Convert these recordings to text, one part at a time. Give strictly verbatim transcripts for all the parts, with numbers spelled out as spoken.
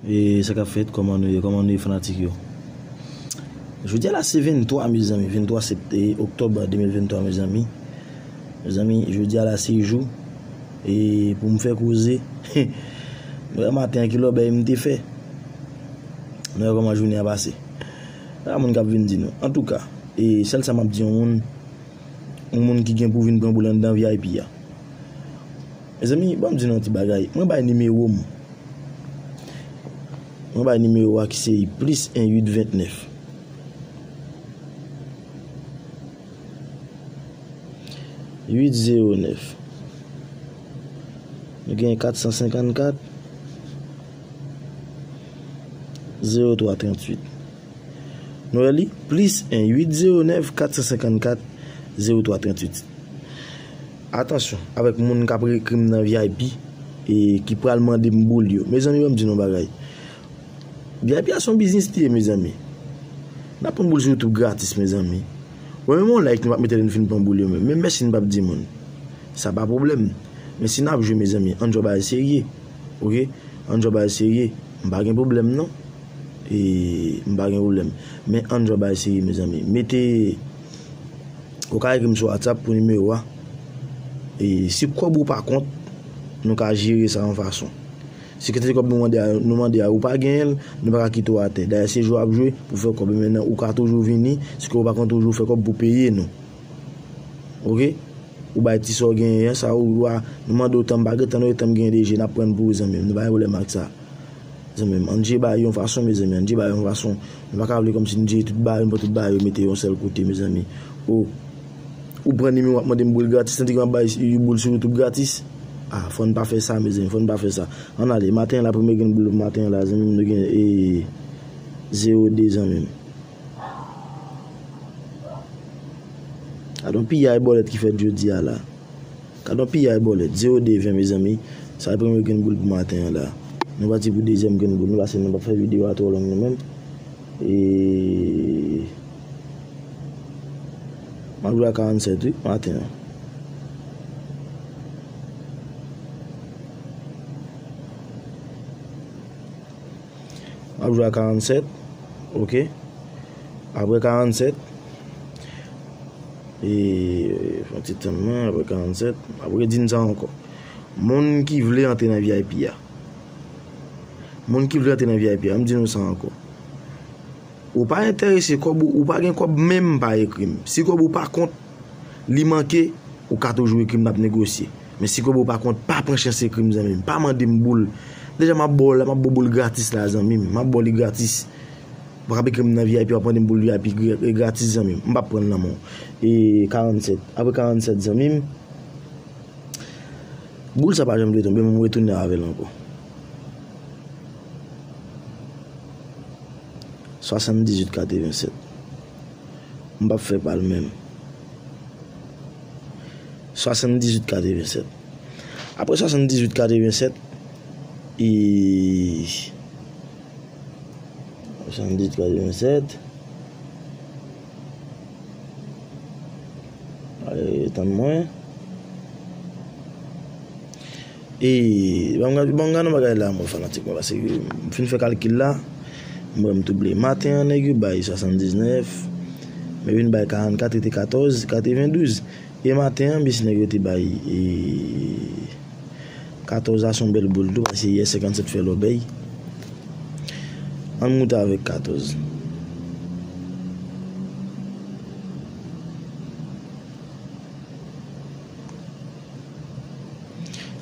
E sa k ap fèt, kòman nou ye, kòman nou ye fanatik yo? Jodi a la se venntwa, mezanmi, venntwa sept, e, oktòb de mil venntwa, mezanmi. Mezanmi, jodi a la se jou, e, pou m fè koze. Nou wè maten an ki lòbèy m te fè. Nou wè kòman jounen an pase. Pa moun k ap vin di nou. Antouka, e, sèl sa m ap di yon moun, yon moun ki gen pou vin pran boul anndan V I P a. Mezanmi, ban m di nou yon ti bagay. Mwen bay nimewo m. Mwen bay nimewo a ki se plis en uit ventnèf. Uit zewo nèf. Nou gen kat san senkannkat, zewo twa tranntuit. Nou wè li, plis en uit zewo nèf kat san senkannkat zewo twa tranntuit. Atansyon avèk moun k ap ekri m nan V I P e ki pral mande m boul yo. Mezanmi, ban m di nou yon bagay. V I P a se yon biznis li ye, mezanmi. N ap pran boul sou YouTube gratis, mezanmi. Wè, menm yon like nou p ap mete lè n fin pran boul yo menm. Menm mèsi n p ap di moun. Sa pa pwoblèm. Men si n ap jwe, mezanmi, ann jwe bagay serye. Oke? Ann jwe bagay serye. M pa gen pwoblèm, non. E, m pa gen pwoblèm. Men ann jwe bagay serye, mezanmi. Mete, ou ka ekri m sou WhatsApp pou nimewo a. E, si kòb ou pa kont, nou ka jere sa yon fason. Si kantite kòb nou mande a, nou mande a, ou pa genyen l, nou pa ka kite w atè. Dayè, se jwe w ap jwe pou fè kòb. Men ou ka toujou vini, si kòb ou pa kont, toujou fè kòb pou peye nou. Oke? Ou bay ti sa w genyen an, sa ou a, nou mande w tan, m pa gen tan, nou gen tan, m genyen de je, n ap pran n pou ou, zanmi m. Nou pa gen pwoblèm ak sa. Zanmi m, ann jere bagay yon fason, mezanmi, ann jere bagay yon fason. Nou pa ka vle kòmsi n jere tout bagay, n pran tout bagay yo mete yon sèl kote, mezanmi. O, ou pran nimewo w ap mande m boul gratis, tandis ke m ap bay boul sou YouTube gratis. A, fò n pa fè sa, mezanmi, fò n pa fè sa. Ann ale, maten an la, premye grenn boul maten an la, zanmi m, nou gen, e, zewo de, zanmi m. Gade yon piyay bòlèt ki fèt jodi a la. Gade yon piyay bòlèt, zewo de ven, mezanmi. Sa se premye grenn boul pou maten an la. Nou pati pou dezyèm grenn boul. Nou pase, nou p ap fè videyo a twò long, nou menm. E, m ap jwe a karannsèt, wi, maten an. M ap jwe a karannsèt, oke. Apre karannsèt, e, fè yon ti tann mwen, apre karannsèt, apre di n sa ankò. Moun ki vle antre nan V I P a. Moun ki vle antre nan V I P a, m di nou sa ankò. Ou pa enterese kòb ou, ou pa gen kòb menm, pa ekri m. Si kòb ou pa kont, li manke, ou ka toujou ekri m, n ap negosye. Men si kòb ou pa kont, pa pran chans ekri m, zanmi m. Pa mande m boul. Deja, m ap ba w la, m ap ba w boul gratis la, zanmi m. M ap ba w li gratis. Ou pa ka ekri m nan V I P, w ap mande m boul V I P gra-, gratis, zanmi m. M p ap pran l nan men w. E karannsèt. Apre karannsèt, zanmi m. Boul sa pa janm dwe tonbe, men m retounen avè l ankò. Swasanndizuit katrevensèt. M p ap fè pa l menm. Swasanndizuit katrevensèt. Apre swasanndizuit katrevensèt, e, swasanndizuit katrevensèt. Ale, tann mwen. E, ban m gad-, ban m gade yon bagay la, mwen, fanatik mwen, paske m fin fè kalkil la, m wè m tou bliye. Maten an, nèg yo bay swasanndiznèf, men yo vin bay karannkat, rete katòz, katrevendouz. E maten an, mesye nèg yo te bay, e, katòz la se yon bèl boul tou, paske yè senkannsèt fè lòbèy. Ann moute avèk katòz.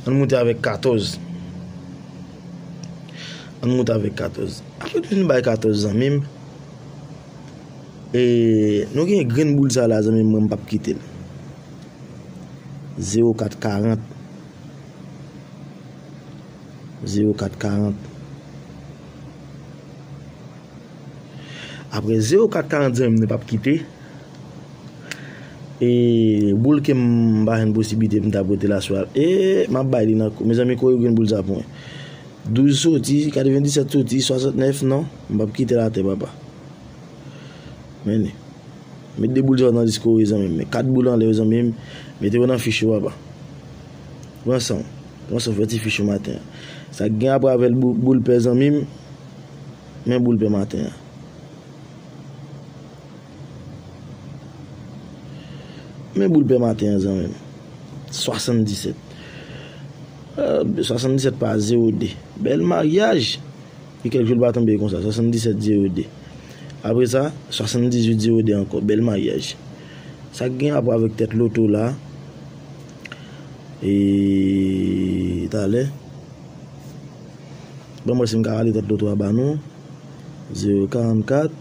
Ann moute avèk katòz. Ann moute avèk katòz. Apre nou fin bay katòz, zanmi m, e, nou gen grenn boul sa la, zanmi m, mwen m p ap kite l. Zewo kat karant. Zewo kat karant. Apre zewo kat karant, zanmi m, nou p ap kite. E boul ke m pa jwenn posiblite pou m ta pote l aswè a. E m ap bay li nan kou. Mezanmi, kore grenn boul sa pou mwen. Douz soti, katrevendisèt soti, swasantnèf non. M p ap kite l atè, papa. Men li. Met de boul sa yo nan lis kore, zanmi m. Met kat boul anlè yo, zanmi m. Mete yo nan fich yo, papa. Pran san w. Pran san w, fè ti fich yo maten an. Sa k gen apre avè l, bou-, boul pè, zanmi m. Men boul pè maten an. Men boul pè maten an, zanmi m. Swasanndisèt. Euh, swasanndisèt pa zewo de. Bèl maryaj. Gen kèk jou l pa tonbe konsa. Swasanndisèt zewo de. Apre sa, swasanndizuit zewo de ankò. Bèl maryaj. Sa k gen rapò avèk tèt loto la. E talè. Ban m wè si m ka rale tèt loto a ba nou. Zewo karannkat,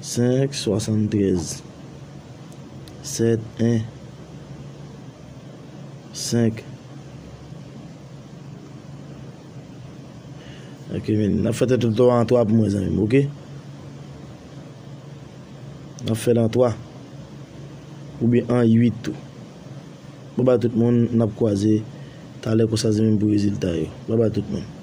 senk swasanntrèz, sèt en, senk. Ok, men, n ap fè tèt loto a an twa pou mwen, zanmi m, ok? N ap fè l an twa. Oubyen an uit tou. Babay tout moun, n ap kwaze talè konsa, zanmi m, pou rezilta yo. Babay tout moun.